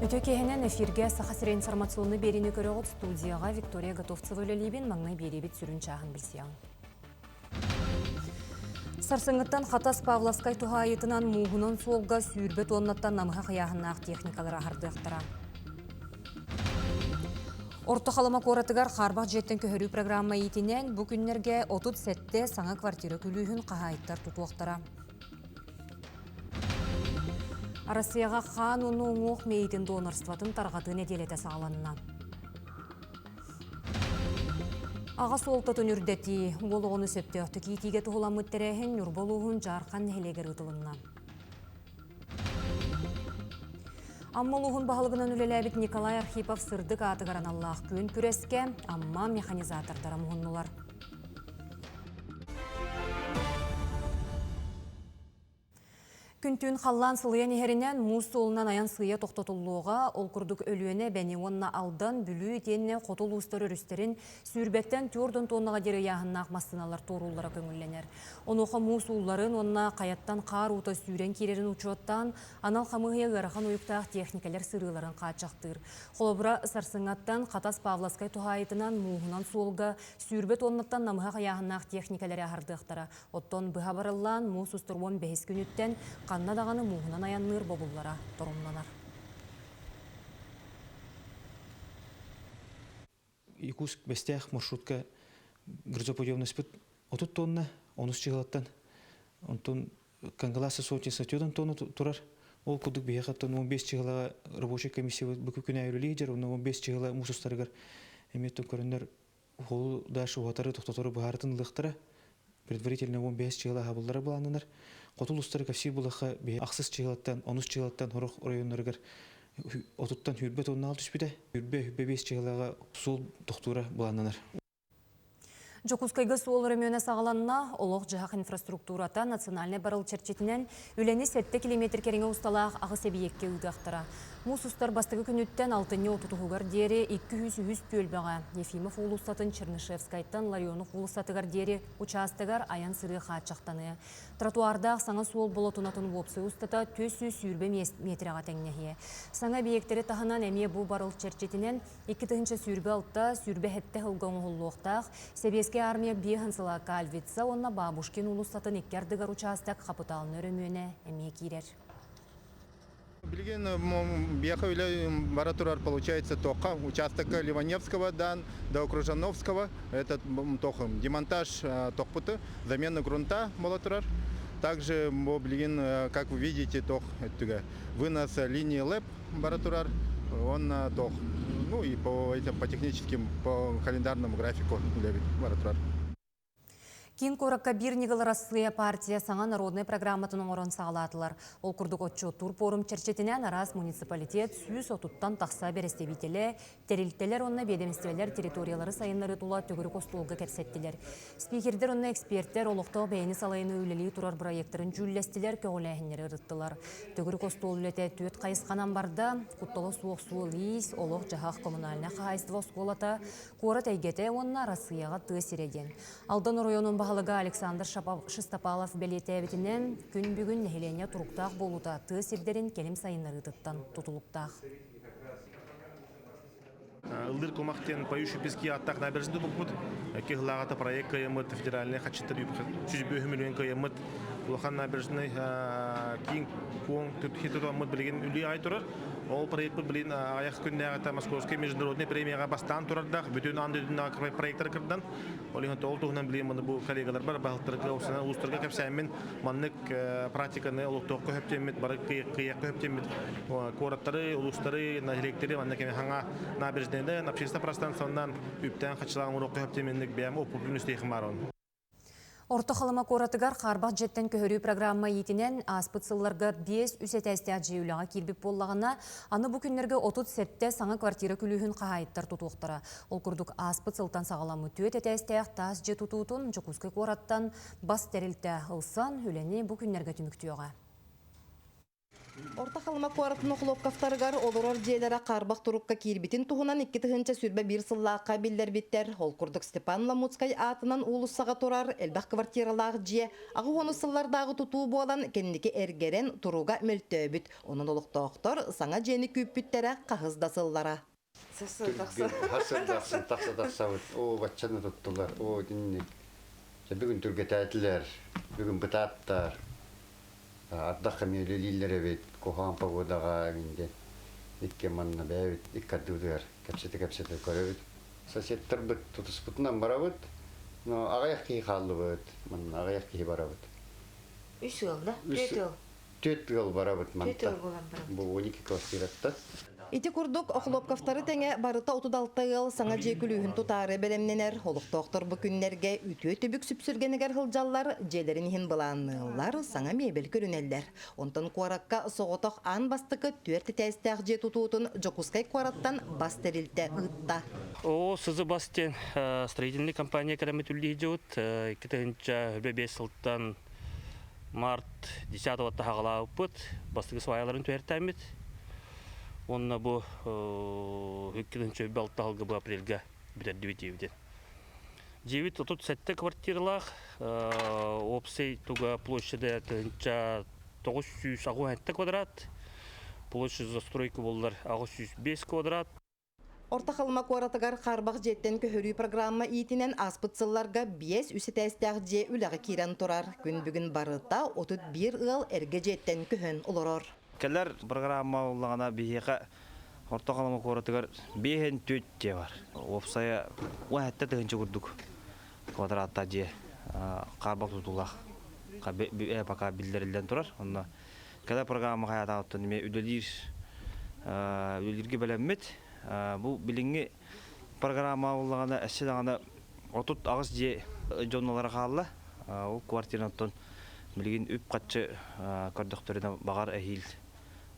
Үтүө киэһэнэн эфиргэ Саха сирэ информационный биэриини көрөҕүт студияҕа Виктория Готовцева үлэлиибин маҥнай биэриибит сүрүн чааһын билсиэҕиҥ. Сарсыҥҥыттан Хатас Павловскай туһаайыытынан мууһунан суолга 20 туоннаттан намыһах ыйааһыннаах техникалары аһардыахтара. Орто Халыма куоратыгар хаарбах дьиэттэн көһөрүү программа иитинэн бу күннэргэ 37 саҥа квартира күлүүһүн хаһаайыттар тутуохтара. Арассыйаҕа хаан уонна уҥуох мэйиитин донорствотын тарҕатыы нэдиэлэтэ саҕаланна. Аҕа суолтатын үрдэтии, уол оҕону сөптөөхтүк иитиигэ туһуламмыт тэрээһин Ньурба улууһун Дьаархан нэһилиэгэр ыытылынна. Амма улууһун баһылыгынан үлэлээбит Николай Архипов сырдык аатыгар аналлаах күөн күрэскэ Амма механизатордара муһуннулар. Күн-түүн халлаан сылыйан иһэринэн муус суолунан айан сыыйа тохтотуллуоҕа. Ол курдук Өлүөнэ, Бэни уонна Алдан, Бүлүү итиэннэ хоту улуустар өрүстэрин сүүрбэттэн түөрт тоннаҕа диэри ыйааһыннаах массыыналар туорууллара көҥүллэнэр. Онуоха муус уулларын уонна хайаттан хаар уута сүүрэн киирэрин учуоттаан, анал хамыыһыйа ыарахан уйуктаах техникэлэр сырыыларын хааччахтыыр. Холобура, сарсыҥҥаттан Хатас Павловскай туһаайытынан мууһунан суолга 20 тоннаттан намыһах ыйааһыннаах техникэлэри аһардыахтара. Оттон быһа барыллаан муус устар 15 күнүттэн ханна даҕаны мууһунан айанныыр бобуллара торумнанар. Якутск Бэстээх маршрутка грузоподъемностьпыт 30 тонна, онус чыһылаттан. Онтон Кангаласса сотни сотьодан тонна турар. Ол курдук биһиэхэ оттон 15 чыһылаҕа рабочай комиссия бу күнэ үлэлии дьэр, онно 15 чыһыла муус устарыгар эмиэ көрөннөр Уһулу дальше уһатары тохтотору быһаарытын ылыахтара. Предварительно 15 чыһыла аһабыллара былааннанар. Хоту улуустары кэпсиир булахха биһи ахсыс чыһылаттан, онус чыһылаттан сорох оройуоннарыгар отуттан хүрбэ тоннаал түспүтэ. Хүрбэ, хүрбэ биэс чыһылаҕа суол тохтуура былааннанар. Дьокуускайга суол өрөмүөнэ саҕаланна. Олох-дьаһах инфраструктурата национальнай барыл чэрчитинэн үлэни 7 километр кэриҥэ усталаах аҕыс эбийиэккэ ыытыахтара. Муус устар бастакы күнүттэн алтынньы отутуһугар диэри 203 түөлбэҕэ Ефимов уулуссатын Чернышевскайтан Ларионов уулуссатыгар диэри учаастагар айан-сырыы хааччахтаныа. Тротуардаах саҥа суол болотунатын уопсай устата 420 миэтэрэҕэ тэҥнэһиэ. Саҥа эбийиэктэри таһынан эмиэ бу барыл чэрчитинэн 2026 27 сылга оҥоһуллуохтаах Сэбиэскэй Армия биэһин сыла Кальвица уонна Бабушкин уулуссатын икки ардыгар учаастак хапытаалынай өрөмүөнэ эмиэ киирэр. Билигин биэхэ үлэ бара турар, получается, тоққа участокка Ливаневского дан до Кружановского, этот тох демонтаж тохпуты, замена грунта бола турар. Также билигин, как вы видите, тох вынос линии ЛЭП бара турар, он тох, ну и по этим по техническим, по календарному графику бара турар. Киин куоракка биир ньыгыл Арассыыйа партия саҥа народнай программатын оҥорон саҕалаатылар. Ол курдук отчуоттуур пуорум чэрчитинэн араас муниципалитет 130-тан тахса бэрэстэбиитэлэ, тэрилтэлэр уонна биэдэмистибэлэр территориялары сайыннарыы тула төгүрүк остуолга кэпсэттилэр. Спикердэр уонна экспертэр олохтоох бэйэни салайыныы үлэлии турар бырайыактарын дьүүллэстилэр, көҕүлээһиннэри ырыттылар. Төгүрүк остуол үлэтэ түөрт хайысханан барда. Куттала суох суол-иис, олох-дьаһах коммунальнай хаһаайыстыба оскуолата, Куорат эйгэтэ уонна Арассыыйаҕа тыа сирэ диэн. Алдан оройуонун баһылыга Александр Шестопалов бэлиэтээбитинэн, күн бүгүн нэһилиэнньэ туруктаах буолуута тыа сирдэрин кэлим сайыннарыытыттан тутулуктаах. Ыллыыр кумах диэн поющий пески ааттаах набережный булбут. Киһилааҕыта проект кыайаммыт федеральный хаччыттар 105 миллион кыайаммыт улахан набережный киин куоҥ хитутаммыт билигин үлүй ай турар. Ол проекпыт билин аҕыйах күннээҕитэ Московскай международный премияҕа бастаан турардаах бүтүн аан дойдунааҕы проектар кырдан. Ол иһин ол туһунан билин маны бу коллегаларбар баһылтарга, улуустарга кэпсээммин маннык практиканы олохтооххо хөптүөммүт, бары кыйыахха хөптүөммүт куораттары, улуустары, нэһилиэктэри манна кэми хаҥа набережныйдан, общественное пространствоннан үптээн хачылаан оҥоруохха хөптүөммүннүк бэйэм оппупун үстиэхим баар Орто Халыма куоратыгар хаарбах дьиэттэн көһөрүү программа иитинэн ааспыт сылларга 5-3 этээстээх дьиэ үлэҕэ киирбит буоллаҕына, аны бу күннэргэ 37 саҥа квартира күлүүһүн хаһаайыттар тутуохтара. Ол курдук ааспыт сылтан саҕаламмыт түөрт этээстээх таас дьиэ тутуутун Дьокуускай куораттан бас тэрилтэ ылсан үлэни бу күннэргэ түмүктүөҕэ. Орто Халыма куоратын Охлопковтарыгар олорор дьиэлэрэ хаарбах турукка киирбитин туһунан 2021 сыллаахха биллэрбиттэр. Ол курдук Степан Ламутскай аатынан уулуссаҕа турар элбэх квартиралаах дьиэ 80 сыллардааҕы тутуу буолан кэнники эргэрэн туруга мөлтөөбүт. Онон олохтоохтор саҥа дьиэни күүппүттэрэ хаһыс да сыллара. Түргэн, хас тахса тахсабыт, оо, баччаны туттулар, оо, итинник. Дьэ, бүгүн түргэтээтилэр, бүгүн бытааттар. Ардах эмиэ үлэлииллэр эбит, куһаҕан погодаҕа эҥин диэн. Икки манна бэйэбит икки ардыбытыгар кэпсэтэ-кэпсэтэ көрөбүт. Соседтарбыт тутуспутунан барабыт, но аҕыйах киһи хааллыбыт, манна аҕыйах киһи барабыт. Үс ыал да? Түөрт ыал. Түөрт ыал барабыт Түөрт манта. ыал буолан барабыт. Бу 12 квартираттан. Ити курдук, Охлопковтары тэҥэ барыта 36 ыал саҥа дьиэ күлүүһүн тутаары бэлэмнэнэр. Олохтоохтор бу күннэргэ үтүө түбүк сүпсүлгэнигэр сылдьаллар, дьиэлэрин иһин былаанныыллар, саҥа миэбэл көрүнэллэр. Онтон куоракка соҕотох аан бастакы түөрт этээстээх дьиэ тутуутун Дьокуускай куораттан бас тэрилтэ ыытта. Оо, сызы бас диэн строительный компания кэлэммит үллиһи дьыбыт. 2005 сылтан март 10 таһаҕалаабыппыт, бастакы сваяларын түһэртээммит. Уонна бу 2 6 алгы бу апрельга бүтэрдибит диэбитин. Дьиэбит 37 квартиралаах, общей туга площади 1987 квадрат, площадь застройка боллар 605 квадрат. Орто Халыма куоратыгар хаарбах дьиэттэн көһөрүү программа иитинэн ааспыт сылларга биэс үс этээстээх дьиэ үлэҕэ киирэн турар. Күн бүгүн барыта 31 ыал эргэ дьиэттэн көһөн олорор. Кэлэр программа буоллаҕына биһиэхэ Орто Халыма куоратыгар биэһин түөрт дьиэ бар. Уопсайа 17 тыһыынча курдук квадраттаах дьиэ хаарбах тутуулаах пока биллэриллэн турар. Онно кэлэр программа хайаатаҕыттан эмиэ үлэлиир үлэлииргэ бэлэммит. Бу билиҥҥи программа буоллаҕына өссө даҕаны 38 дьиэ дьоннулара хаалла. Ол квартиранттан билигин үп-харчы көрдөхтөрүнэ баҕар эһиил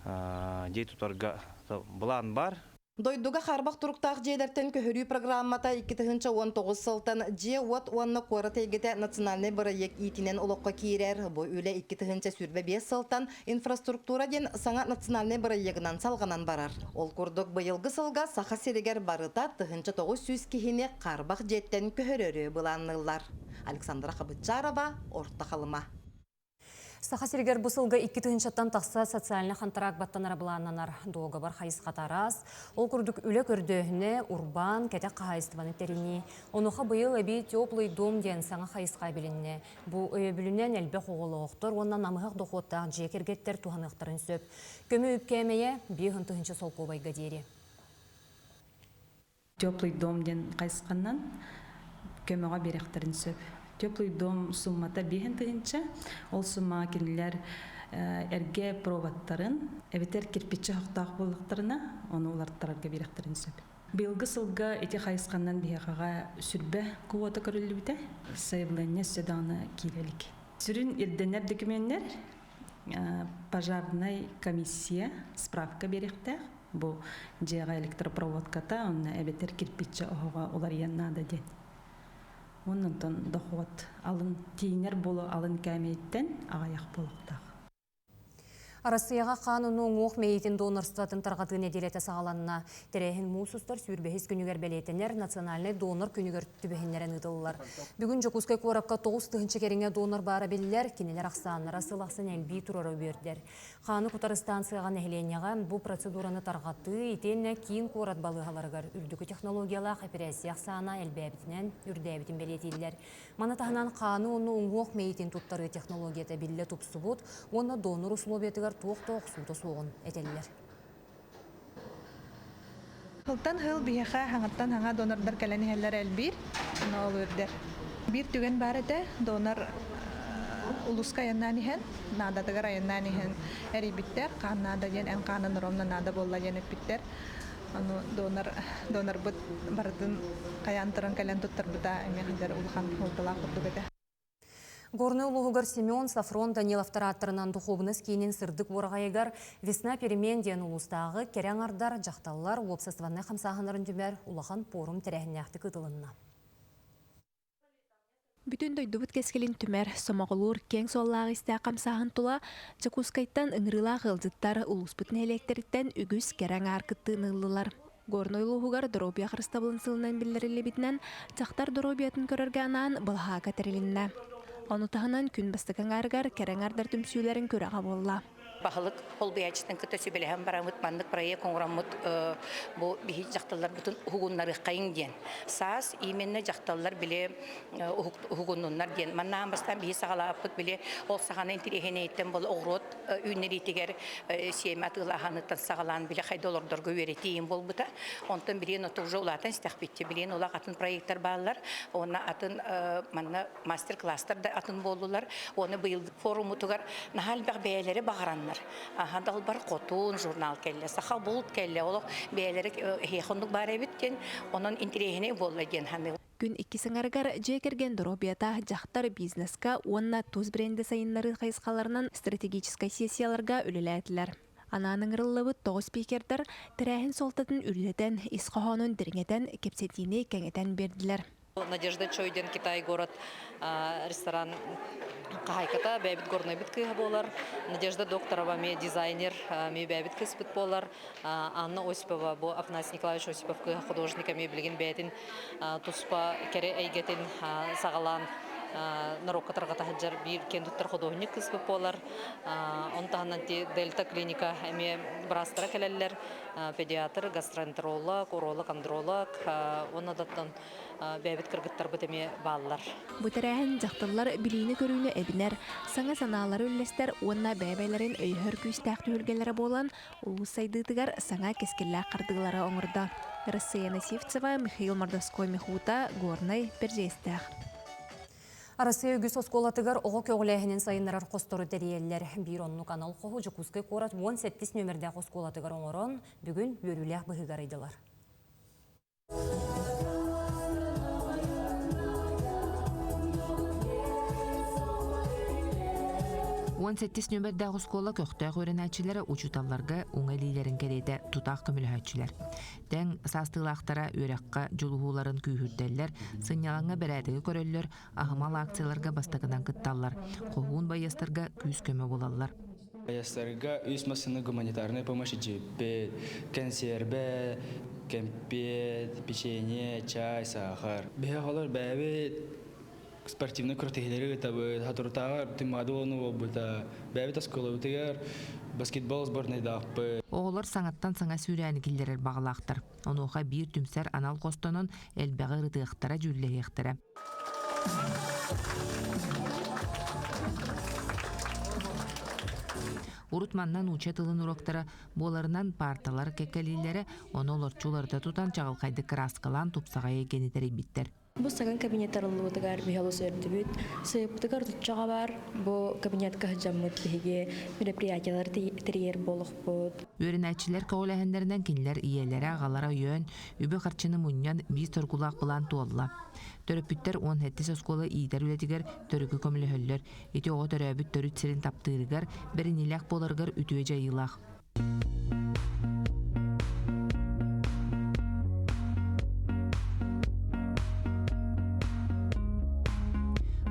дьиэ тутарга былаан баар. Дойдуга хаарбах туруктаах дьиэлэртэн көһөрүү программата 2019 сылтан Дьиэ-уот уонна куорат эйгэтэ национальнай бырайыак иитинэн олоххо киирэр. Бу үлэ 2025 сылтан Инфраструктура диэн саҥа национальнай бырайыагынан салҕанан барар. Ол курдук быйылгы сылга Саха сиригэр барыта 1900 киһини хаарбах дьиэттэн көһөрөрү былаанныыллар. Александра Хабытчарова, Орто Халыма. Саха сиригэр бу сылга икки тыһыынчаттан тахса социальнай хантараак баттанара былааннанар. Дуогабар хайысхата араас. Ол курдук үлэ көрдөөһүнэ, урбаан, кэтэх хаһаайыстыбаны тэринии. Онуоха быйыл эбии «Теплый дом» диэн саҥа хайысха эбилиннэ. Бу өйөбүлүнэн элбэх оҕолоохтор уонна намыһах дохуоттаах дьиэ кэргэттэр туһаныахтарын сөп. Көмө үп кээмэйэ 5 тыһыынча солкуобайга диэри. Теплый дом диэн хайысханан көмөҕө биэрэхтэрин сөп. Теплый дом суммата биэһин тыһыынча. Ол суммаҕа кинилэр эргэ проводтарын эбэтэр кирпиччэ оһохтоох буоллахтарына, ону уларыттарарга биэрэхтэрин сөп. Быйылгы сылга ити хайысханан биһиэхэҕэ сүрбэ квота көрүллүбүтэ. Сайабылыанньа өссө даҕаны киирэ илик. Сүрүн ирдэнэр докумуоннар пожарнай комиссия справка биэриэхтээх. Бу дьиэҕэ электропроводката, онно эбэтэр кирпиччэ оһоҕо уларыйан наада диэн. Оннонтон дохуот алын тиинэр буолу алын кээмэйиттэн аҕыйах буолуохтаах. Арассыыйаҕа хаан уну уҥуох мэйиитин донорствотын тарҕатыы нэдиэлэтэ саҕаланна. Тэрээһин муус устар сүүрбэһис күнүгэр бэлиэтэнэр национальнай донор күнүгэр түбэһиннэрэн ыытыллар. Бүгүн Дьокуускай куоракка 9 тыһыынча кэриҥэ донор баара биллэр, кинилэр ахсааннара сыл ахсын элбии турара үөрдэр. Хааны кутар станцияҕа нэһилиэнньэҕэ бу процедураны тарҕатыы итиэннэ киин куорат балыыһаларыгар үрдүкү технологиялаах эпэрээссийэ ахсаана элбээбитинэн үрдээбитин бэлиэтииллэр. Маны таһынан хааны уонна уҥуох мэйиитин туттарыы технологията биллэ тупсубут уонна донор условиятыгар туох да охсуута суоҕун этэллэр. Сылтан сыл биһиэхэ хаҥаттан хаҥа донордар кэлэн иһэллэр элбиир, ол үрдэр. Биир түгэн баар этэ, донор улууска айаннаан иһэн, наадатыгар айаннаан иһэн эрийбиттэр, хаан наада диэн, эн хаанын ровно наада буолла диэн эппиттэр. Ону донор донорбут барытын хайаан туран кэлэн туттарбыта эмиэ хадьар улахан суолталаах курдук этэ. Горнай улууһугар Семен Сафрон Даниловтар ааттарынан духуобунас киинин сырдык уораҕайыгар «Весна перемен» диэн улуустааҕы кэрэ аҥардар, дьахталлар уопсастыбаннай хамсааһыннарын түмэр улахан пуорум тэрээһиннээхтик ыытылынна. Бүтүн дойдубут кэскилин түмэр, сомоҕолуур киэҥ суоллаах истээх хамсааһын тула Дьокуускайтан ыҥырыылаах ыалдьыттар улууспут нэһилиэктэриттэн үгүс кэрэ аҥаар кыттыыны ыллылар. Горнай улууһугар доруобуйа харыстабылын сылынан биллэриллибитинэн, дьахтар доруобуйатын көрөргө анаан былаһаакка тэрилиннэ. Ону таһынан күн бастакы аҥаарыгар кэрэ аҥаардар түмсүүлэрин күрэҕэ буолла. Баһылык холбуйааччытын кытта сүбэлэһэн бараммыт маннык проект оҥороммут бу биһи дьахталларбытын уһугуннарыаххайыҥ диэн. Саас именно дьахталлар били уһугуннуннар диэн. Манна аан бастаан биһи саҕалаабыппыт били ол саҕана интириэһинэйиттэн буола оҕуруот үүннэриитигэр сиэмэ атыылааһыныттан саҕалаан били хайда олордорго үөрэтиим буолбута. Онтон билигин ото уже улаатан истэхпитчэ билигин улах атын проекттар бааллар. Уонна атын манна мастер-класстар да атын буоллулар. Уонна быйыл форумутугар наһаа элбэх бэйэлэри баҕараннар. Аха далбар хотун журнал кэллэ, саха булт кэллэ, олох бэйэлэри эһиэхэ оннук баар эбит диэн, онон интэриэһинэй буолла диэн саныыбын. Күн иккис аҥарыгар дьиэ кэргэн доруобуйата, дьахтар бизнеска уонна тус бренди сайыннарыы хайысхаларынан стратегическай сессияларга үлэлээтилэр. Анаан ыҥырыллыбыт тоҕус спикердэр тэрээһин суолтатын үрдэтэн, ис хоһоонун дириҥэтэн, кэпсэтиини кэҥэтэн биэрдилэр. Надежда Чой диэн Китай город ресторан хаһайката бэйэбит горнайбыт кыыһа буолар. Надежда Докторова эмиэ дизайнер, эмиэ бэйэбит кыыспыт буолар. Анна Осипова бу Афанасий Николаевич Осипов кыыһа художник эмиэ билигин бэйэтин туспа кэрэ эйгэтин саҕалаан норуокка тарҕата сылдьар биир киэн туттар художник кыыспыт буолар. Он таһынан Дельта клиника эмиэ быраастара кэлэллэр. Педиатр, гастроэнтеролог, уролог, андролог уонна да бэйэбит кыргыттарбыт эмиэ бааллар. Бу тэрээһин дьахталлар билиини-көрүүнү эбинэр, саҥа санаалары үллэстэр уонна бэйэ-бэйэлэрин өйөһөр күүстээх түһүлгэлэрэ буолан, улуус сайдыытыгар саҥа кэскиллээх хардыылары оҥордо. Россия Сивцева, Михаил Мордовской Михута, Горнай, Бэрдьиэстээх. Арассыыйа үгүс оскуолатыгар оҕо көҕүлээһинин сайыннарар хостору тэрийэллэр. Биир оннук анал хоһу Дьокуускай куорат 17 нүөмэрдээх оскуолатыгар оҥорон, бүгүн үөрүүлээх быһыыга арыйдылар. 18 нүөмэрдээх оскуола көхтөөх үөрэнээччилэрэ учууталларга уҥа илиилэрин кэриэтэ тутаах көмөлөһөөччүлэр. Тэҥ саастыылаахтара үөрэххэ дьулуһууларын күүһүрдэллэр, сынньалаҥҥа бэрээдэги көрөллөр, аһымал акцияларга бастакынан кытталлар, хоһуун байыастарга күүс-көмө булаллар. Байыастарга үс массыына гуманитарная помощь дьиэппит, кэнсиэрбэ, кэмпиэт, печенье, чай, саахар. Биһи оҕолор бэйэбит спортивнай күрэхтэһиилэри ыытабыт, соторутааҕы Туймаада уону буолбута. Бэйэбит оскуолабытыгар баскетбол сборнайдаахпыт. Оҕолор саҥаттан саҥа сүүрээни киллэрэр баҕалаахтар. Онуоха биир түмсэр анал хостонон элбэҕи ырытыахтара, дьүүллэһиэхтэрэ. Урут манна нуучча тылын уроктара буоларынан паарталар кэккэлииллэрэ, ону олорчу уларыта тутан чаҕылхайдык кырааскалаан тупсаҕай эйгэни тэрийбиттэр. Бу саҥа кабинет арыллыбытыгар биһи олус үөрдүбүт. Сыыппытыгар отуччаҕа баар бу кабинетка сылдьаммыт биһиги мероприятиелары тэрийэр буолуохпут. Үөрэнээччилэр көҕүлээһиннэринэн кинилэр ийэлэрэ, аҕалара өйөөн, үбү-харчыны мунньан биир торгулаах былаан туолла. Төрөппүттэр 17 оскуола иитэр үлэтигэр төрүкү көмөлөһөллөр. Ити оҕо төрөөбүт төрүт сирин таптыырыгар, бэриниилээх буоларыгар үтүө дьайыылаах.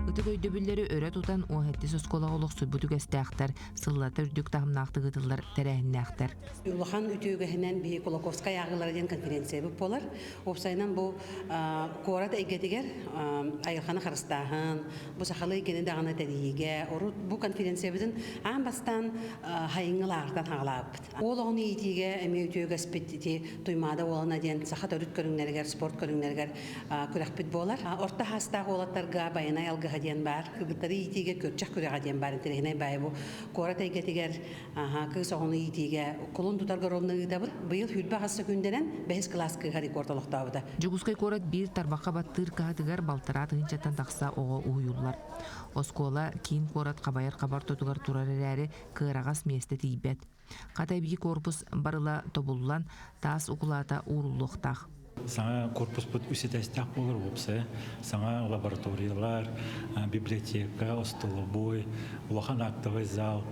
Ытык өйдөбүллэри өрө тутан 17 оскуолаҕа олохсуйбут үгэстээхтэр, сыллата үрдүк таһымнаахтык ыытыллар тэрээһиннээхтэр. Улахан үтүөгэһинэн биһи Кулаковскай ааҕыылара диэн конференциябыт буолар. Уопсайынан бу куорат эйгэтигэр айылҕаны харыстааһын, бу сахалыы эйгэни даҕаны тэрийиигэ урут бу конференциябытын аан бастаан хайыҥҥы лааҕыртан хаҕалаабыппыт. Уол оҕону иитиигэ эмиэ үтүө үгэспит ити Туймаада уолана диэн саха төрүт көрүҥнэригэр, спорт көрүҥнэригэр күрэхпит буолар. Орто хаастаах уолаттарга Байанай алгыһа диэн баар, кыргыттары иитиигэ Күөрчэх күрэҕэ диэн баар интэриэһинэй баайы бу куорат эйгэтигэр кыыс оҕону иитиигэ кулун тутарга ровно ыытабыт. Быйыл 28 секүндэнэн бэһис кылаас кыыһа рекорд олохтообута. Дьокуускай куорат биир тарбахха баттыыр кыһатыгар балтараа тыһыынчаттан тахса оҕо уһуйуллар. Оскуола киин куорат хабайар хабар тутугар турар эрээри, кыараҕас миэстэ тиийбэт. Хата эбии корпус барыла тобуллан, таас укулаата ууруллуохтаах. Саҥа корпуспут үс этээстээх буолар уопсайа. Саҥа лабораториялар, библиотека, остолобуой, улахан актовай зал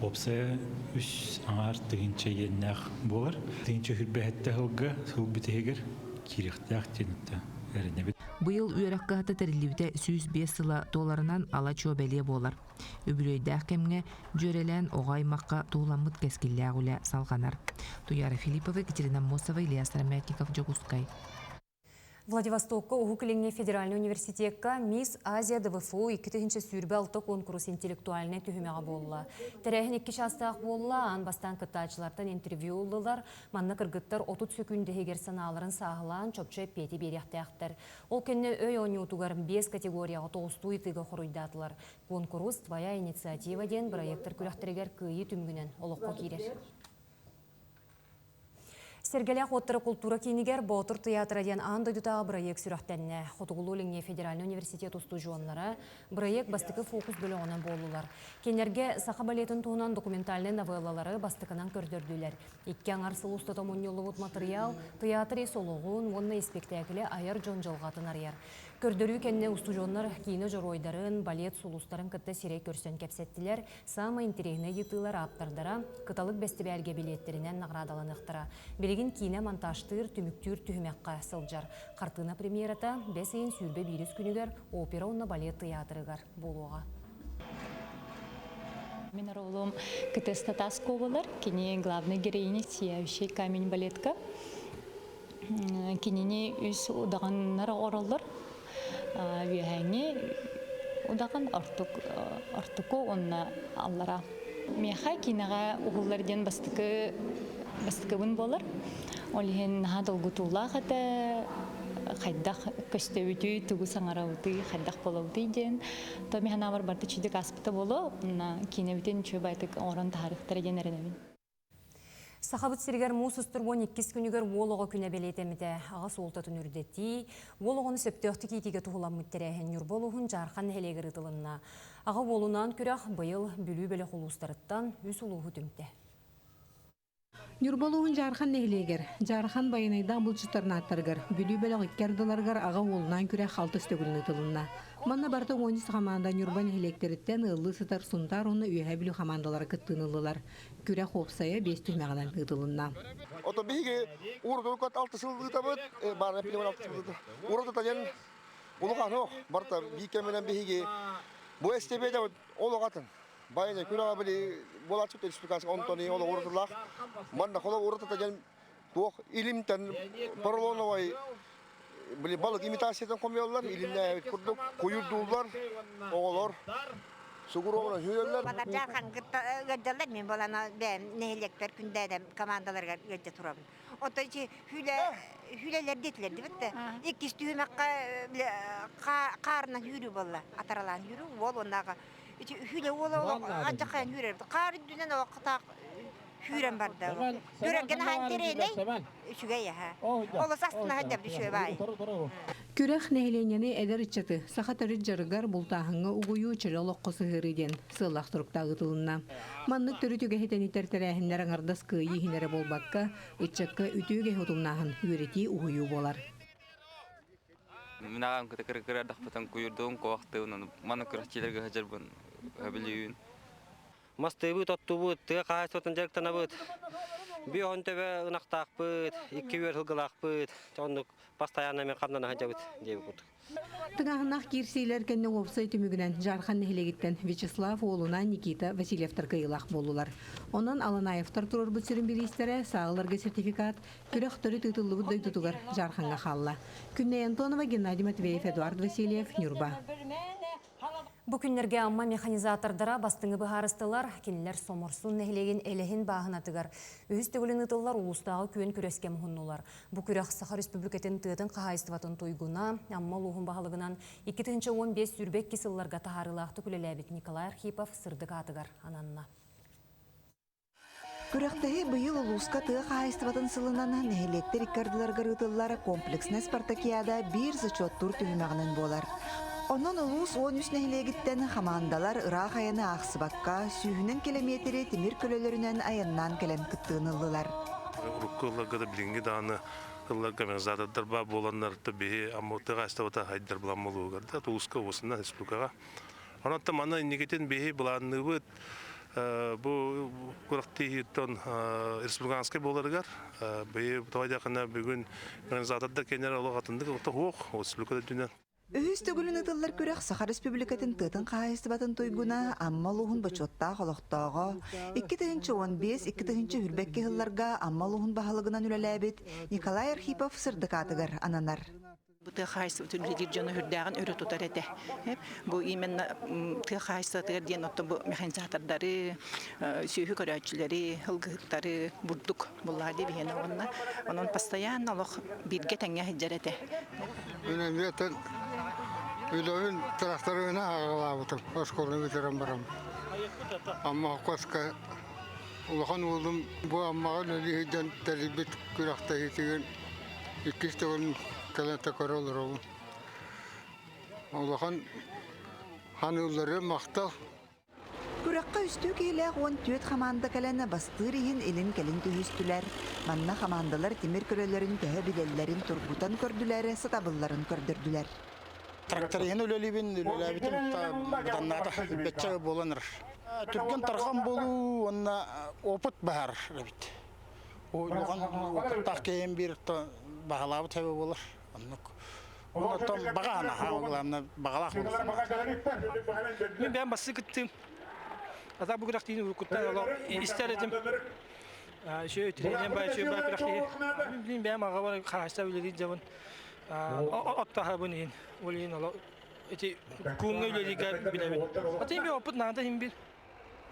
уопсайа үс аҥаар тыһыынча иэннээх буолар. Тыһыынча хүрбэһэттэ сылга сыл бүтэһигэр киириэхтээх диэн этэ. эрэнэбит. Быйыл үөрэх кыһата тэриллибитэ 105 сыла туоларынан ала-чуо бэлиэ буолар. Үбүлүөйдээх кэмҥэ дьүөрэлээн оҕо аймахха тууламмыт кэскиллээх үлэ салҕанар. Туяра Филиппова, Екатерина Мосова, Илья Сыромятников, Дьокуускай. Владивостокка Уһук Илиҥҥи федеральнай университекка Мисс Азия ДВФУ 2026 куонкурус интеллектуальнай түһүмэҕэ буолла. Тэрээһин икки чаастаах буолла, аан бастаан кыттааччылартан интервью ыллылар. Манна кыргыттар 30 сөкүүндэ иһигэр санааларын сааһылаан чопчу эппиэти биэриэхтээхтэр. Ол кэннэ өй оонньуутугар биэс категорияҕа тоҕустуу ыйытыыга хоруйдаатылар. Куонкурус «Твоя инициатива» диэн бырайыактар күрэхтэригэр кыайыы түмүгүнэн олоххо киирэр. Сэргэлээх уоттара култуура киинигэр Боотур тыйаатыра диэн аан дойдутааҕы бырайыак сүрэхтэннэ. Хотугулуу-Илиҥҥи федеральнай университет устудьуоннара бырайыак бастакы фокус бөлөҕүнэн буоллулар. Кинилэргэ саха балетын туһунан документальнай новеллалары бастакынан көрдөрдүлэр. Икки аҥар сыл устата мунньуллубут матырыйаал тыйаатыр ис олоҕун уонна испиктээкили айар дьон дьылҕатын арыйар. Көрдөрүү кэннэ устудьуоннар киинэ дьоруойдарын, балет сулустарын кытта сирэй көрсөн кэпсэттилэр, Саамай интэриэһинэй ыйытыылар ааптардара Кыталык бэстибээлгэ билиэттэринэн наҕараадаланыахтара. Билигин киинэ монтажтыыр, түмүктүүр түһүмэххэ сылдьар. Хартыына премьерата бэс ыйын 21 күнүгэр Опера уонна балет тыйаатырыгар буолуоҕа. Мин оруолум Кытыста Таско буолар. Кини главный героиня «Сияющий камень» балетка. Кинини үс удаҕаннар оҥороллор. Үөһээҥҥи удаҕан ортук ортуку уонна аллара. Миэхэ киинэҕэ уһуллар диэн бастакы бастакыбын буолар. Ол иһин наһаа долгутуулаах этэ. Хайдах көстөбүтүй, тугу саҥарабытый, хайдах буолабытый диэн. То мин санаабар барыта үчүгдүк ааспыта буолуо. Уонна киинэбитин үчүгэй баайдык оҥорон таһаарыахтара диэн эрэнэбин. Сахабыт сиригэр муус устар 12 күнүгэр уол оҕо күнэ бэлиэтэммитэ. Аҕа суолтатын үрдэтии, уол оҕону сөптөөхтүк иитиигэ туһуламмыт тэрээһин Ньурба улууһун Дьаархан нэһилиэгэр ыытылынна. Аҕа уолунаан күрэх быйыл Бүлүү бөлөх улуустарыттан үс улууһу түмтэ. Ньурба улууһун Дьаархан нэһилиэгэр, Дьаархан байанайдаах булчуттарын ааттарыгар Бүлүү бөлөх икки ардыларыгар аҕа уолунаан күрэх алтыс төгүлүн ыытылынна. Манна барыта 13 хамаанда Ньурба нэһилиэктэриттэн ыаллыы сытар Сунтаар уонна Үөһээ Бүлүү хамаандалара кыттыыны ыллылар. Күрэх уопсайа биэс түһүмэҕинэн ыытылынна. Ото биһиги урутурукат алты сыл ыытабыт, баара пилиман алты сыл ыытабыт. Урутута диэн улахан ох, барыта биир кэминэн биһиги бу эстебиэдэ олох атын. Байыны күрэҕэ били буолааччыт республиканскай онтон олох урутулаах. Манна холо урутута диэн туох илимтэн поролоновай били балык имитациятын хомуйаллар, илимнээбит курдук куйурдууллар оҕолор сугуруобунан сүүрэллэр. Баларжаархан кытта ыалдьаллар мин болана бэйэм нэһилиэкпэр күндээдэм командаларыгар ыалдьа турабын. Оттон ити хүлэ хүлэлэр диэтилэр дибит да. Иккис түһүмэххэ хаарынан үүрүү буолла. Атаралаан үүрүү уол уоннааҕы ити хүлэ уола алдьахайан үүрэр. Хаар үрдүнэн олохтоох Күүрэн барда. Күрэргэ наһаа интэриэһинэй, үчүгэй аһа. Олус астына сылдьабыт үчүгэй баай. Күрэх нэһилиэнньэни эдэр ыччаты саха төрүт дьарыгар бултааһыҥҥа угуйуу чөл олоххо сыһыарыы диэн сыаллаах туруктаах ыытылынна. Маннык төрүт үгэһи тэнитэр тэрээһиннэр аҥардас кыайыы иһин эрэ буолбакка, ыччакка үтүө үгэһи утумнааһын, үөрэтии, уһуйуу буолар. Мин аҕам кыта кыргырардахпытын куйурдугун куохтуун, маны күрэхчилэргэ сылдьарбын сөбүлүүбүн. Мастыыбыт, оттуубут, тыа хаһаайыстыбатын дьарыктанабыт. Биир он төбө ынахтаахпыт, икки үөр сылгылаахпыт. Оннук постоянно мен хамнана сылдьабыт диэбит курдук. Тыҥааһыннаах киирсиилэр кэннэ уопсай түмүгүнэн Дьаархан нэһилиэгиттэн Вячеслав уолунаан Никита Васильевтар кыайыылаах буоллулар. Онон Аланаевтар туруорбут сүрүн бириистэрэ сааларга сертификат, күрэх төрүт ыытыллыбыт дойдутугар Дьаархаҥҥа хаалла. Күннэй Антонова, Геннадий Матвеев, Эдуард Васильев, Ньурба. Бу күннэргэ Амма механизатордара бастыҥы быһаарыстылар. Кинилэр Соморсун нэһилиэгин Элэһин бааһынатыгар үһүс төгүлүн ыытыллар улуустааҕы күөн күрэскэ муһуннулар. Бу күрэх Саха Республикатын тыатын хаһаайыстыбатын туйгуна, Амма улууһун баһылыгынан 2015-22 сылларга таһаарыылаахтык үлэлээбит Николай Архипов сырдык аатыгар ананна. Күрэхтэһии быйыл улууска тыа хаһаайыстыбатын сылынан нэһилиэктэр икки ардыларыгар ыытыллар комплекснай спартакиада биир зачеттуур түһүмэҕинэн буолар. Онон улуус 13 нэһилиэгиттэн хамаандалар ыраах айаны аахсыбакка, сүүһүнэн килэмиэтири тимир көлөлөрүнэн айаннаан кэлэн кыттыыны ыллылар. Урукку ылларга да билиҥҥи даҕаны ылларга механизатордар баар буоланнар биһи Амма тыа хаһаайыстыбата хайдар буламмылыгар да улууска уосунан республикаҕа. Онон маны инникитин биһи былаанныыбыт. Бу күрэхтэһииттэн республиканскай буоларыгар бэйэ тоҕо бүгүн организатордар кэннэр олох атындык тоһуох республика үрдүнэн. Үһүс төгүлүн ытыллар күрэх Саха Республикатын тыатын хаһаайыстыбатын туйгуна Амма улууһун бочуоттаах олохтооҕо, 2015-2022 сылларга Амма улууһун баһылыгынан үлэлээбит Николай Архипов сырдык аатыгар ананар. Бу тыа хаһаайыстыбатын үлэлиир дьону үрдээҕин өрө тутар этэ. Бу именно тыа хаһаайыстыбатыгар диэн оттон бу механизатордары, сүөһү көрөөччүлэри, ылгыһыттары бурдук буллаҕа дии биһиэнэ уонна онон постоянно олох бииргэ тэҥҥэ сылдьар этэ. Мин эмиэтэн үлэбин тракторынан аҕалаабытым оскуоланы бүтэрэн баран. Амма холкуоска улахан уолум бу Аммаҕа үлэлии сылдьан тэрийбит күрэхтэһиитигэр иккис төгүлүн кэлэн көрө олоробун. Улахан ханыылары махтал. Күрэххэ үстүү киһилээх 14 хамаанда кэлэн бастыыр иһин илин-кэлин түһүстүлэр. Манна хамаандалар тимир көлөлөрүн төһө билэллэрин тургутан көрдүлэр, сатабылларын көрдөрдүлэр. Тракториһын үлэлиибин, үлэлээбитим быданнаата, бэччэ буолан эрэр. Түргэн тарҕан буолуу уонна опыт баһар эбит. Улахан опыттаах киһим биир баҕалаабыт хэбэ буолар. Оннук. Онтон баҕа анаха, главное баҕалаах Мин бэйэм бассы кыттыым. Ата бу күрэхтиини уруккуттан олох истэр этим. Үчүгэй тренер бай үчүгэй бай күрэхтиһи. Мин билин бэйэм аҕабар хаһаайыстыба үлэлиир дьабын. Оттоһабын иһин. Ол иһин олох ити кууҥҥа үлэлииргэ билэбин. Атын би опыт наада иһин бил.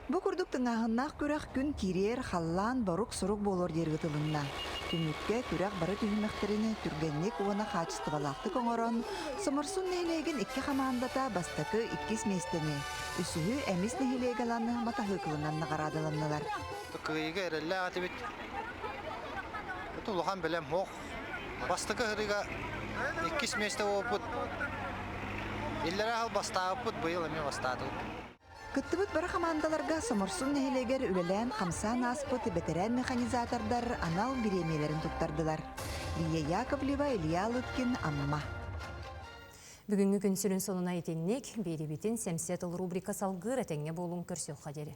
Бу курдук тыҥааһыннаах күрэх күн киириэр халлаан борук-сорук буолуор диэри ытылынна. Түмүккэ күрэх бары түһүмэхтэрин түргэнник уонна хаачыстыбалаахтык оҥорон, Соморсун нэһилиэгин икки хамаандата бастакы иккис миэстэни, үсүһү Эмис нэһилиэгэ ылан матаһыыкылынан наҕараадаланнылар. Кыайыыга эрэллээх этибит. Улахан бэлэм суох. Бастакы ыһырыыга иккис миэстэ буолбут. Иллэрээ сыл бастаабыппыт, быйыл эмиэ бастаатыбыт. Кыттыбыт бары хамаандаларга Соморсун нэһилиэгэр үлэлээн-хамсаан ааспыт бэтэрээн механизатордар анал бириэмийэлэрин туттардылар. Лия Яковлева, Илья Лыткин, Амма. Бүгүҥҥү күн сүрүн сонуна итинник, биэрибитин сэмсэ тыл рубрика салгыыр этэҥҥэ буолуҥ көрсүөххэ диэри.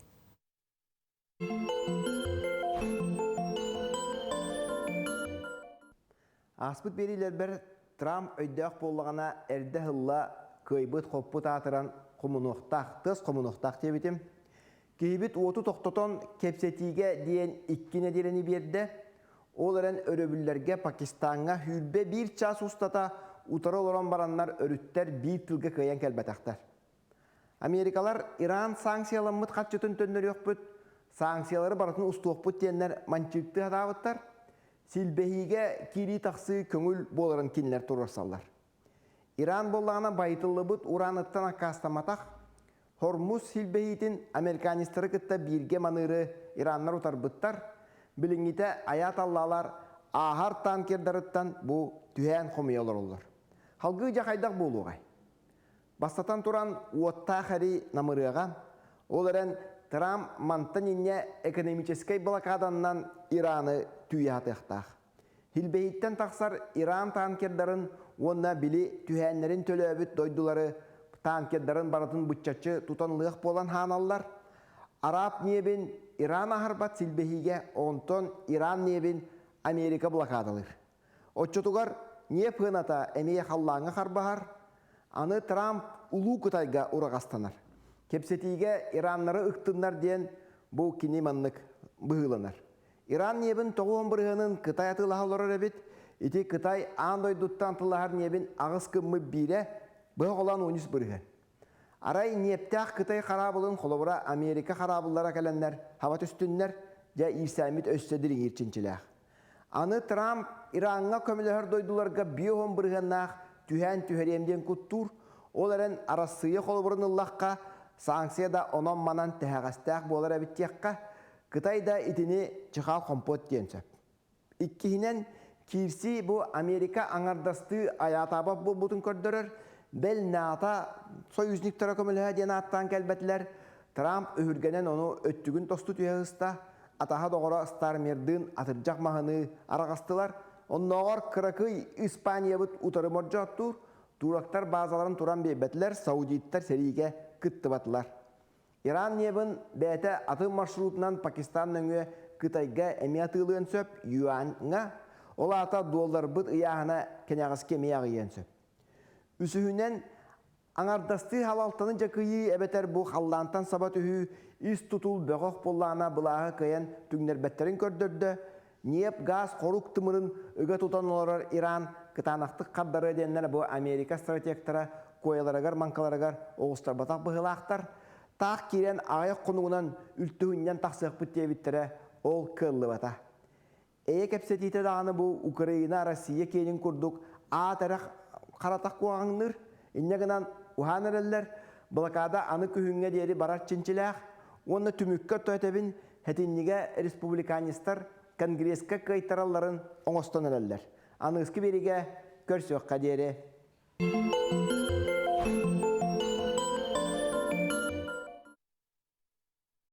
Ааспыт биэриилэрбэр Трамп өйдөөх буоллаҕына эрдэ ыһылла кыайбыт-хоппут аатыран хомунуохтаах, тыас хомунуохтаах диэбитим. Киһибит уоту тохтотон кэпсэтиигэ диэн икки нэдиэлэни биэрдэ. Ол эрэн өрөбүллэргэ Пакистаҥҥа сүүрбэ биир чаас устата утары олорон бараннар өрүттэр биир тылга кыайан кэлбэтэхтэр. Америкалар Иран санкцияламмыт харчытын төннөрүөхпүт, санкциялары барытын устуохпут диэннэр манчыыктыы сатаабыттар. Силбэһиигэ киирии-тахсыы көҥүл буоларын кинилэр туруорсаллар. Иран буоллаҕына байытыллыбыт ураныттан аккаастамматах, Хормуз силбэһиитин американецтары кытта бииргэ маныыры ираннар утарбыттар, билиҥҥитэ айаат аллаалар ааһар танкердарыттан бу түһээн хомуйа олороллор. Халгыы дьэ хайдах буолуоҕай? Бастатан туран, уоттаах эрий намырыаҕа, ол эрэн Трамп мантан инньэ экономическай блокаданнан Ираны түүйэ сатыахтаах. Хилбэһиттэн тахсар Иран танкердарын уонна били түһээннэрин төлөөбүт дойдулары танкердарын барытын быччаччы тутан ылыах буолан хааналлар. Араб ньиэбин Иран аһарбат силбэһиигэ, онтон Иран ньиэбин Америка блокадалыыр. Оччотугар ньиэп сыаната эмиэ халлааҥҥа харбаһар, аны Трамп Улуу Кытайга ураҕастанар. Кэпсэтиигэ ираннары ыктыннар диэн бу кини маннык быһыыланар. Иран ньиэбин 90 бырыһыанын Кытай атыылаһа олорор эбит. Ити Кытай аан дойдуттан атыылаһар ньиэбин аҕыс гыммыт биирэ, быһа холоон 13 бырыһыан. Арай ньиэптээх Кытай хараабылын холобура Америка хараабыллара кэлэннэр хаба түстүннэр, дьэ иирсээммит өссө дириҥиир чинчилээх. Аны Трамп Ираҥҥа көмөлөһөр дойдуларга 50 бырыһыаннаах түһээн түһэриэм диэн куттуур. Ол эрэн Арассыыйа холобурун ыллахха, санкция да онон-манан тэһэҕэстээх буолар эбит диэххэ, Кытай да итини чыхаал хомпуот диэн сөп. Иккиһинэн, киирсии бу Америка аҥардастыы айаатаабат буолбутун көрдөрөр, бэл НАТО союзниктара көмөлөһө диэн ааттаан кэлбэтилэр. Трамп өһүргэнэн ону өттүгүн тосту түһэ сыста, атаһа-доҕоро Стармердыын атырдьах маһыныы араҕастылар. Оннооҕор кыракый Испаниябыт утары мордьооттуур, турактар базаларын туран биэрбэтилэр, саудиттар сэриигэ кыттыбатылар. Иран небын бэйэтэ атын маршрутунан Пакистан нөҥүө Кытайга эмиэ атыылыан сөп, юаньҥа, ол аата дуолларбыт ыйааһына кэнэҕэски эмиэ аҕыйыан сөп. Үсүһүнэн, аҥардастыы халалтаны дьакыйыы эбэтэр бу халлаантан саба түһүү ис тутул бөҕөх буоллаҕына былааһы кыайан түҥнэрбэттэрин көрдөрдө, ньиэп, гаас хорук тымырын ыга тутан олорор Иран кытаанахтык хардарыа диэннэр бу Америка стратегтара куойаларыгар-маҥкаларыгар оҕустарбатах быһыылаахтар. Таах киирэн аҕыйах хонугунан үлтүһүнньэн тахсыахпыт диэбиттэрэ ол кыаллыбата. Эйэ кэпсэтиитэ даҕаны бу Украина Россия киэнин курдук аат эрэ харатах куһаҕаҥныыр. Инньэ гынан уһаан эрэллэр, блокада аны күһүҥҥэ диэри барар чинчилээх уонна түмүккэ отто этэбин Хэтинньигэ республиканецтар Конгресска кыайтаралларын оҥостон эрэллэр. Аныгыскы биэриигэ көрсүөххэ диэри.